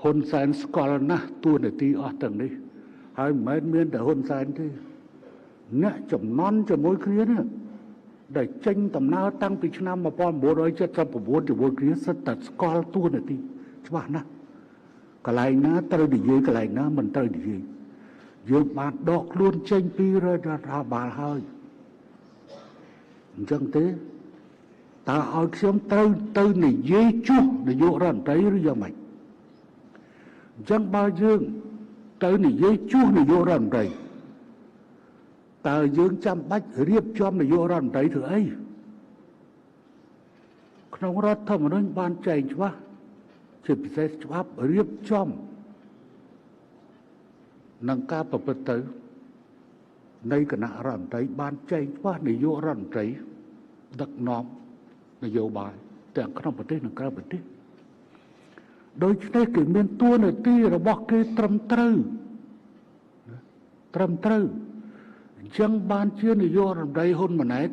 ហ៊ុនសែនស្គាល់ណាស់តួនាទីអស់ទាំងនេះហើយមិនមែនមានតែហ៊ុនសែនទេអ្នកចំណន់ជាមួយគ្នានេះដែលចេញដំណើរតាំងពីឆ្នាំ1979ជាមួយគ្នាសិតតែស្គាល់តួនាទីច្បាស់ណាស់កន្លែងណាត្រូវនិយាយកន្លែងណាមិនត្រូវនិយាយយើងបានដកខ្លួនចេញពីរដ្ឋាភិបាលហើយអញ្ចឹងទេតើឲ្យខ្ញុំត្រូវទៅនិយាយជួសនាយករដ្ឋមន្ត្រីឬយ៉ាងម៉េចអញ្ចឹងបើយើងទៅនិយាយជួសនាយករដ្ឋមន្ត្រីតើយើងចាំបាច់រៀបចំនាយករដ្ឋមន្ត្រីធ្វើអីក្នុងរដ្ឋធម្មនុញ្ញបានចែងច្បាស់ជាពិសេសច្បាប់រៀបចំនឹងការប្រព្រឹត្តទៅនៃគណៈរដ្ឋមន្ត្រីបានចែងច្បាស់នាយករដ្ឋមន្ត្រីដឹកនាំនយោបាយទាំងក្នុងប្រទេសនិងក្រៅប្រទេសដូច្នេះគេមានតួនាទីរបស់គេត្រឹមត្រូវត្រឹមត្រូវអញ្ចឹងបានជានាយករដ្ឋមន្ត្រីហ៊ុនម៉ាណែត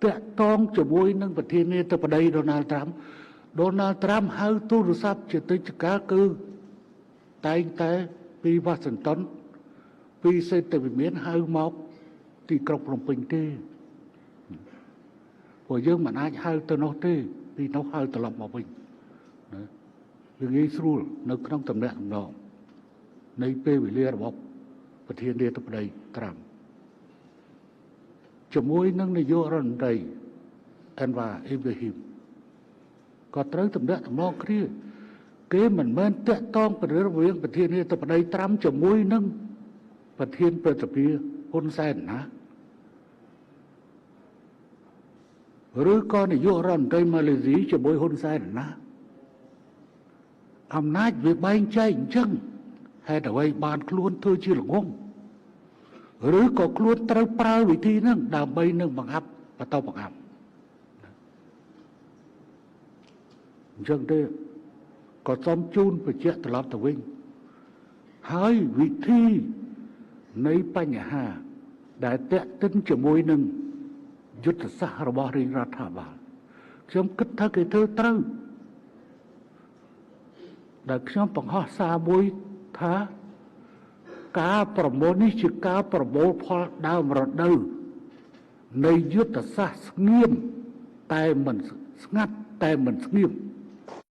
តាក់ទងជាមួយនឹងប្រធានាធិបតីដូណាល់ត្រាំដូណាល់ត្រាំហៅទូរស័ព្ទជាតិចកាគឺតែងតែពីវ៉ាស៊ីនតោនពីសេដ្ឋវិមានហៅមកទីក្រុងភ្នំពេញទេព្រោះយើងមិនអាចហៅទៅនោះទេពីនោះហៅត្រឡប់មកវិញណាវាងាយស្រួលនៅក្នុងតំណែងតំណងនៃពេលវេលារបស់ប្រធានាធិបតីត្រាំជាមួយនឹងនាយករដ្ឋមន្ត្រីអេនវ៉ាអ៊ីប្រាហ៊ីមក៏ត្រូវតំណែងតំណងគ្នាគេមិនមែនតាក់ទងរវាងប្រធានាធិបតីត្រាំជាមួយនឹងប្រធានព្រឹទ្ធសភាហ៊ុនសែនណាឬក៏នាយករដ្ឋមន្ត្រីម៉ាឡេស៊ីជាមួយហ៊ុនសែនណាអំណាចវាបែងចែកអញ្ចឹងហេតុអ្វីបានខ្លួនធ្វើជាល្ងងឬក៏ខ្លួនត្រូវប្រើវិធីហ្នឹងដើម្បីនឹងបង្អាប់បន្តបង្អាប់អញ្ចឹងទេក៏សូមជូនបញ្ជាក់ត្រឡប់ទៅវិញហើយវិធីនៃបញ្ហាដែលតាក់ទិនជាមួយនឹងយុទ្ធសាស្ត្ររបស់រាជរដ្ឋាភិបាលខ្ញុំគិតថាគេធ្វើត្រូវដែលខ្ញុំបង្ហោះសារមួយថាការប្រមូលនេះជាការប្រមូលផលដើមរដូវនៃយុទ្ធសាស្ត្រស្ងៀមតែមិនស្ងាត់តែមិនស្ងៀម